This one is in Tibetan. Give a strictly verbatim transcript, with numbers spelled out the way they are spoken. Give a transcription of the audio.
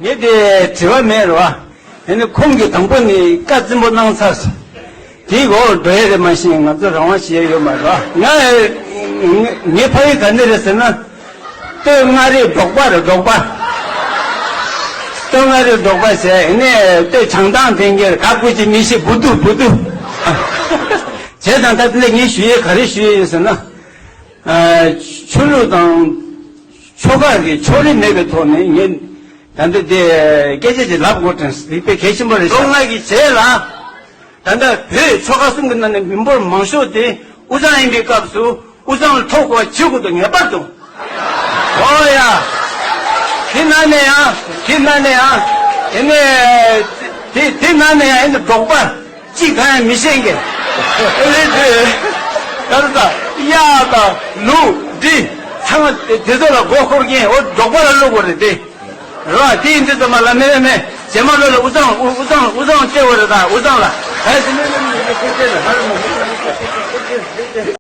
ངས་དེ་དྲི་བ་མེད་རེད་བ། ཡིན་ནའི་ཁོང་གིས་དང་པོ་ནས་བཀའ་བཙན་པོ་གནང་ཚར་སོང་། དེའི་འོག་འགྲོ་ཡས་རེད། མ་གཞི་ང་ཚོ་རང་དབང་ཞིག་ཡོད་མ་རེད་བ། ང་ངའི་ཕ་ཡུལ་ག་ནས་རེད་ཟེར་ན། སྟོད་མངའ་རིས་འབྲོག་པ་རེད། འབྲོག་པ། སྟོད་མངའ་རིས་འབྲོག་པ་ཟེར། ཡིན་ནའི་སྟོད་བྱང་ཐང་དེ་གར་ག་དགོས་ཀྱི་མི་ཤེས། བུ་དུ་བུ་དུ། བྱས་ཙང་ད་དེ་ལ་ངས་ཞུ་ཡས་ག་རེ་ཞུ་ཡས་ཡོད་ཟེར་ན། ཨ། ཆོས་ལུགས་དང་ཆོལ་ཁ་གི་ཕྱོགས་རིས་མེད་པའི་ཐོག་ནས་ངས་ད་ལྟ་དེ་སྐད་ཆ་ཅིག་ལབ་དགོས་དྲན་སོང་། དེ་དཔེ་གལ་ཆེན་པོ་རེད་ཤག་ལོ་ལྔ་གི་རྗེས་ལ་ད་ལྟ་བོད་ཆོལ་ཁ་གསུམ་གྱི་ནང་ནས་མི་འབོར་མང་ཤོས་དེ་དབུས་གཙང་ཡིན་པའི་སྐབས་སུ་དབུས་གཙང་ལ་ཐོབ་དགོས་པ་ཇི་དགོས་དང་ངེས་པར་དུ། ཨོ་ཡ། དེ་ནང་ནས་ཡང་། དེ་ནང་ནས་ཡང་། དེ་ནས་དེ་དེ་ནང་ནས་ཡང་ཨེ་འདི་འབྲོག་པ་གཅིག་གང་ཡང་མི་ཤེས་མཁན། ཨེ་ལེ་དེ། ད་ལྟ་གཡག་དང་ལུག་འབྲི་ཚང་མ་དེ་ཚོ་ལ་མགོ་འཁོར་མཁན་འོ་འབྲོག་པ་ལ་བླུག་དགོས་རེད་དེ། རེད་བ། དེ་ཡིན་དུས་ཙམ་པ་ལ་མེད་མེད་མེད། རྗེས་མ་ལོ་ལ་དབུས་གཙང་དབུས་གཙང་དབུས་གཙང་སྐྱེ་བ་རེད། ད་དབུས་གཙང་ལ་ད་ཡིན་དུས།